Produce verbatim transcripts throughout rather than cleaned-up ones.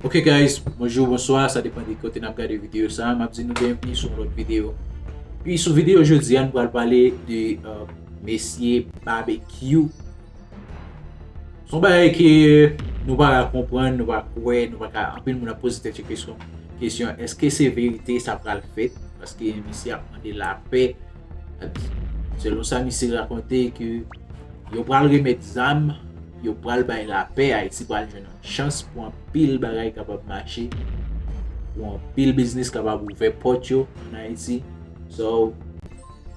Ok guys, bonjou, bonswa, sa depann de kote n ap gade videyo sa a. M ap di nou byenvni sou yon lòt videyo. Pi sou videyo jodi a, nou pral pale de uh, mesye Babekyou. Se yon bagay ke nou pa ka konprann, nou pa kwè, nou pa ka, anpil moun ap poze tèt yo kesyon, kesyon, èske se verite sa pral fèt? Paske misye ap mande lapè. Selon sa misye rakonte ke yo pral remèt zam, yo pral bay lapè, Ayiti pral jwenn yon chans pou anpil bagay kapab mache, pou anpil biznis kapab ouvè pòt yo ann Ayiti. So,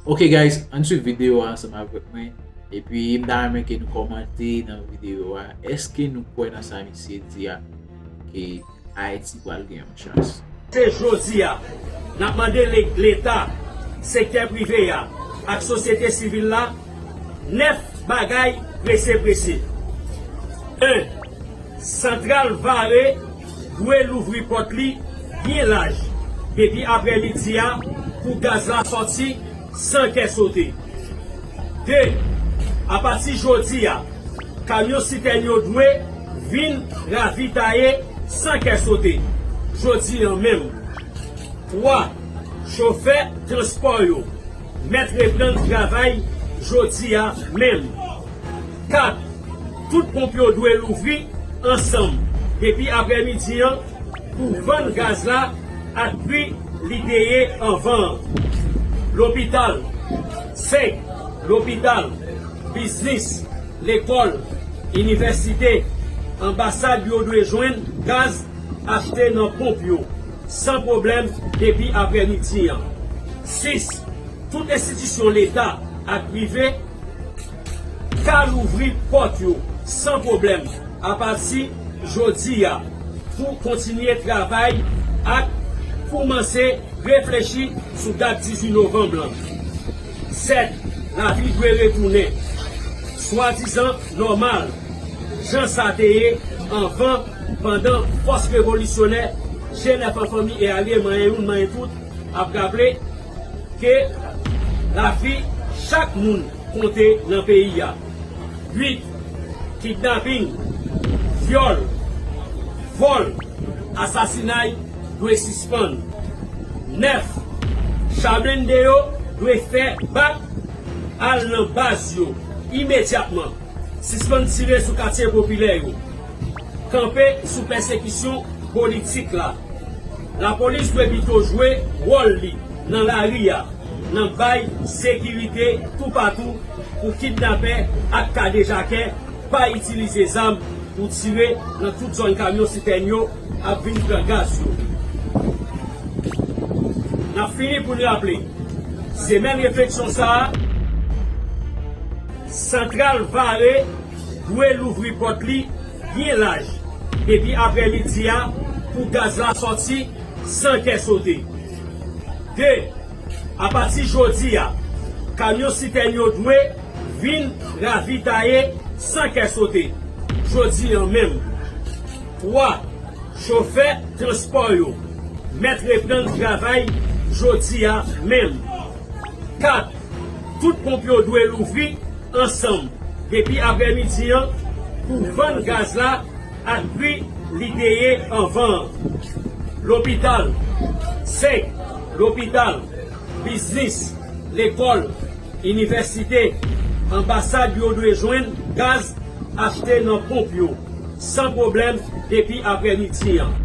ok guys, ann swiv videyo a ansanm avèk mwen. Epi m ta renmen ke nou kòmante nan videyo a. Èske nou kwè nan sa misye di a? Ke Ayiti pral gen yon chans. Se jodi a, n ap mande le- Leta, sektè prive a, ak sosyete sivil la, nèf bagay prese prese. En, Santral Vare dwe louvri pòt li byen laj depi aprèmidi a pou gaz la sòti san kè sote. De, apati jodi a, kamyon sitèn yo dwe vin ravitaye san kè sote jodi an menm. Twa, chofè transpò yo mèt reprann travay jodi a menm. Kat, tout ponp yo dwe louvri ansanm depi aprèmidi an pou vann gaz la ak pri li te ye anvan an. Lopital, senk, lopital, biznis, lekòl, inivèsite, anbasad yo dwe jwenn gaz achte nan ponp yo san pwoblèm depi aprèmidi an. Sis, tout enstitisyon Leta ak prive ka louvri pòt yo san pwoblèm apati jodi a pou kontinye travay ak koumanse reflechi sou dat dizuit novanm lan. Sèt, lavi dwe retounen swadizan nòmal jan sa te ye anvan, pandan fòs revolisyonè G nèf an fanmi e alye manyen youn manyen tout ap raple ke lavi chak moun konte nan peyi a. Uit, kidnaping, vyòl, vòl, asasinay dwe sispann. Nèf, cha blende yo dwe fè bak al nan baz yo imedyatman. Sispann tire sou katye popilè yo. Kanpe sou pèsekisyon politik la. Lapolis dwe pito jwe wòl li nan lari a, nan bay sekirite toupatou pou kidnapè ak kadejakè pa itilize zam pou tire nan tout zòn kamyon sitèn yo ap vin pran gaz yo. N ap fini pou n raple, semèn refleksyon sa a, Santral Vare dwe louvri pòt li byen laj depi aprèmidi a pou gaz la sòti san kè sote. De, apati jodi a, kamyon sitèn yo dwe vin ravitaye san kè sote jodi an menm. Twa, chofè transpò yo mèt reprann travay jodi a menm. Kat, tout ponp yo dwe louvri ansanm depi aprèmidi an pou vann gaz la ak pri li te ye anvan an. Lopital, senk, lopital, biznis, lekòl, inivèsite, anbasad yo dwe jwenn gaz achte nan ponp yo san pwoblèm depi aprèmidi an.